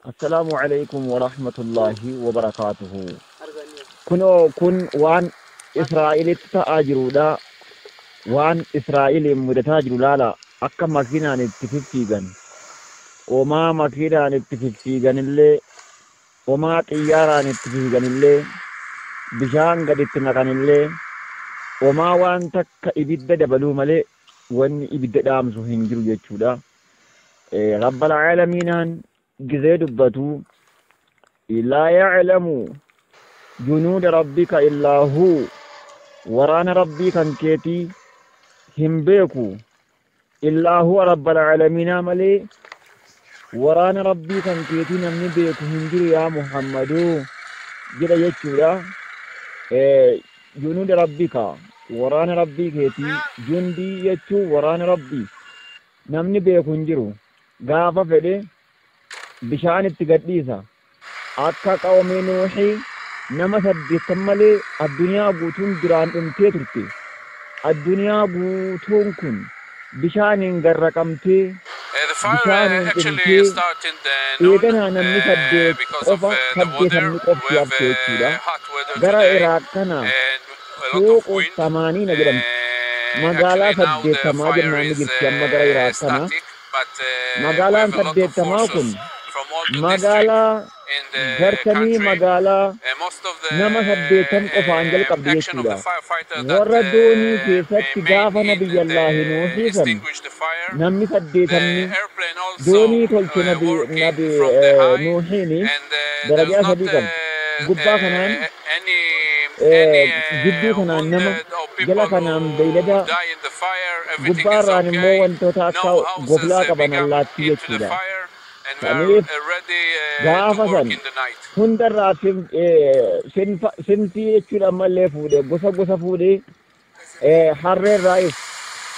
Assalaamu alaikum wa rahmatullahi wa barakaatuhu. Kunoo kun waan Israa'elitti ta'aa jirudha. Waan Israa'eliin mudataa jiru laala akka makiinaan itti fiffiigan. Homaa makiinaan itti fiffiiganillee, homaa xiyyaaraan itti fiiganillee, bishaan gaditti naqanillee, homaa waan takka ibidda dabaluu malee wanni ibidda dhaamsu hin jiru jechuudha. Rabbal aalamiinaan gizee dubbatu laa ya'lamu junuuda rabbika illaa huu, waraana rabbii kan keetii hin beeku illaa huwa rabbal aalamiinaa malee waraana rabbii kan keetii namni beeku hin jiru yaa Muhammaduu jedha jechuudha. Junuuda rabbika waraana rabbii keetii, jundii jechuun waraana rabbii namni beeku hin jiru. Gaafa fedhe bishaan itti gadhiisa. Akka qawmii Nuuhii nama 80 malee addunyaa guutuun duraan dhumtee turte. Addunyaa guutuun kun bishaaniin garraqamtee The fire bishaaniin actually dhumtee started noon eeganaa namni 8 because of qofa the weather. 8 We qofti have hafte jechuudha. hot weather Gara today Iraaq kana and a lot of suuqu wind. 80 jedhamti. Magaalaa Actually now the 80 fire jennaan ni is jirti amma gara Iraaq kana. static, but we Magaalaan have a lot of 80 kun forces from all the district magaalaa in the gartamii country. magaalaa Most of nama the 80 qofaan jalqabdi action of the jechuudha. firefighter that Warra doonii keessatti made gaafa in Nabiyyallaahi the Nuuhii san extinguish the fire. namni The 80 airplane also doonii tolche working nabi from the high, Nuuhiini and there's darajaa not 3 qabdi. Gubbaa kanaan any any jidduu kanaan nama wounded or jala people kanaan who beeylada die in the fire. Everything is gubbaarraan immoo okay. wantoota akka No houses goblaa qaban become allaattii into the jechuudha. fire, and we are Saniif ready to gaafa work san in the night. hundarraa sinfii jechuudha ammallee fuudhee gosa gosa fuudhee harreerraayis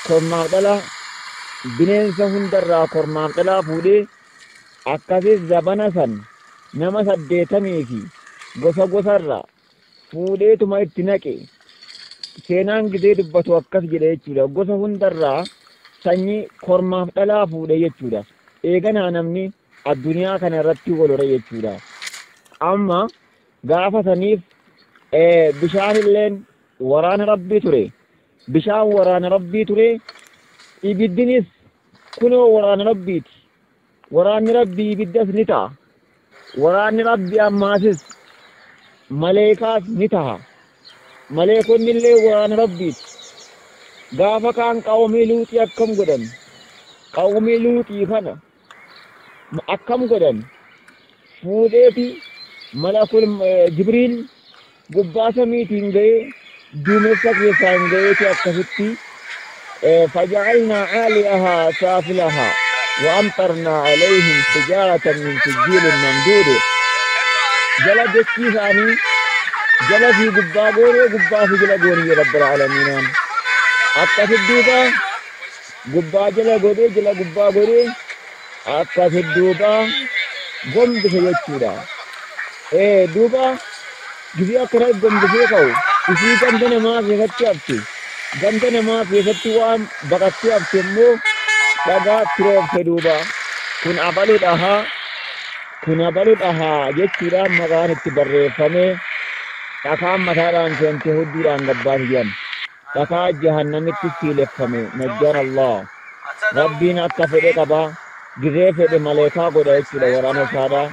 kormaaf dhala bineensa hundarraa kormaaf dhalaa fuudhee akkasis zabana san nama 80 fi gosa gosarraa fuudheetuma itti naqe. Seenaan gizee dubbatu akkas jedhe jechuudha. Gosa hundarraa sanyii kormaaf dhalaa fuudhe jechuudha. Eeganaa namni addunyaa kana irratti wal hore jechuudha. Amma gaafa saniif bishaan illeen waraana rabbii ture. Bishaan waraana rabbii ture. Ibiddinis kunoo waraana rabbiiti. Waraanni rabbii ibiddas ni ta'a. Waraanni rabbii ammaasis maleekaas ni ta'a. Maleekonni illee waraana rabbiiti. Gaafa kaan qawmii luuxii akkam godhan? Qawmii luuxii kana akkam godhan? Fuudheeti malakul Jibriil gubbaa samiitiin ga'ee duumessa keessaan ga'eeti akkasitti faja'alnaa caaliyahaa saafilahaa wa amxarnaa alayhim hijaaratan min sijjiilin mamduud. Jala dachii isaanii jala fi gubbaa goonee gubbaa fi jala goonee rabbil aalamiinaan. Akkasi duuba gubbaa jala godhee jala gubbaa godhee akkasi duuba gombise jechuudha. Duuba gizee akkana gombisee ka'u isii ganda namaa keessatti hafte. Ganda namaa keessatti waan baqattee hafte immoo dhagaa tiroofte duuba. Kun abalu dhahaa kun abalu dhahaa jechuudhaan maqaan itti barreeffamee dhakaan mataadhaan seentee hudduudhaan gabbaati jedhan. Dhakaa jahannamitti siileffame najjaan Allah. Rabbiin akka fedhe qabaa. Gizee fedhe maleekaa godha jechuudha waraana isaadhaa.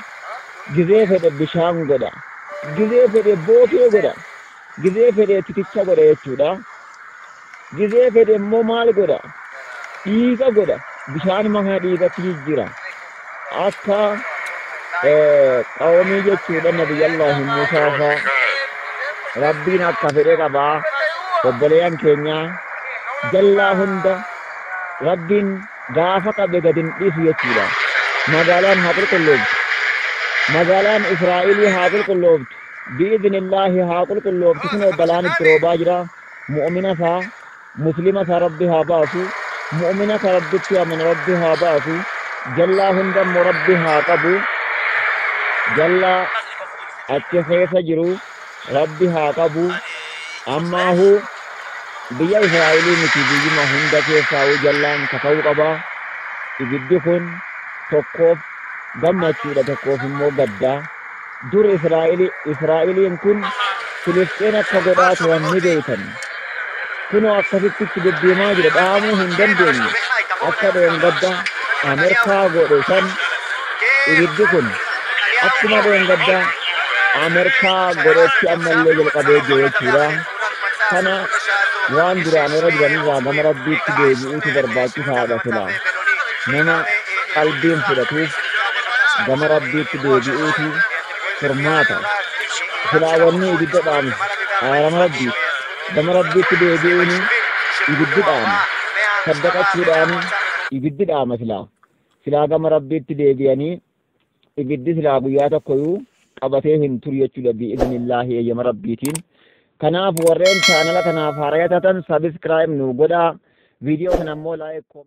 Gizee fedhe bishaan godha. Gizee fedhe bookee godha. Gizee fedhe titicha godha jechuudha. Gizee fedhe immoo maal godha? Dhiiga godha. Bishaanuma kana dhiigatti jijjiira. Akka qawmii jechuudha Nabiyyallaahi Muusaa fa'aa. Rabbiin akka fedhe qabaa. Obboleeyyan keenya jallaa hunda Rabbiin gaafa qabe gad hin dhiisu jechuudha. Magaalaan haa qulqullooftu. Magaalaan Israa'elii haa qulqullooftu. Bi'iznillaahi haa qulqullooftu. Kunoo balaan itti roobaa jira. Mu'mina isaa muslima isaa Rabbi haa baasu. Mu'mina ka Rabbitti amane Rabbi haa baasu. Jallaa hunda immoo Rabbi haa qabu. Jallaa achi keessa jiru Rabbi haa qabu. Ammaahuu biyya Israa'elii miti biyyuma hunda keessaa'uu jallaan kaka'uu qaba. Ibiddi kun tokkoof Gammachuudha, tokkoof immoo gaddaa. Dur Israa'eliin kun Filisxeen akka godhaa turan ni beekan. Kunoo akkasitti itti deddeemaa jira, dhaamuu hin dandeenye. Akka dheengadda Ameerikaa godhe san ibiddi kun akkuma dheengadda Ameerikaa godhetti ammallee jalqabee jira jechuudha. Kana waan duraan irra jiranirraa gama Rabbiitti deebi'uutu barbaachisaadha sila. Nama qalbiin fudhatuuf gama Rabbiitti deebi'uutu furmaata. Silaa wanni ibidda dhaamsu araarama Rabbiiti. Gama Rabbiitti deebi'uun ibiddi dhaama. Saddaqachuudhaan ibiddi dhaama silaa. Silaa gama Rabbiitti deebi'anii ibiddi silaa guyyaa tokkoyyuu qabatee hin turu jechuudha, bi'iznillaahi, eeyyama Rabbiitiin. Kanaaf warreen chaanala kanaaf haaraa taatan subscribe nu godhaa. Viidiyoo kana immoo like.